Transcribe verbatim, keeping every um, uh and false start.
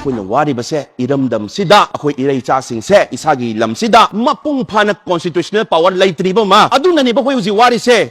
ꯑꯩꯈꯣꯏꯅ ꯋꯥꯔꯤꯕꯁꯦ ꯏꯔꯝꯗꯝꯁꯤꯗ ꯑꯩꯈꯣꯏ ꯏꯔꯩꯆꯥꯁꯤꯡꯁꯦ ꯏꯁꯥꯒꯤ ꯂꯝꯁꯤꯗ ꯃꯄꯨꯡ ꯐꯥꯅ constitutional power ꯂꯩꯇ꯭ꯔꯤꯕ ꯑꯃ, ꯑꯗꯨꯅꯅꯦꯕ ꯑꯩꯈꯣꯏ ꯍꯧꯖꯤꯛ ꯋꯥꯔꯤꯁꯦ꯫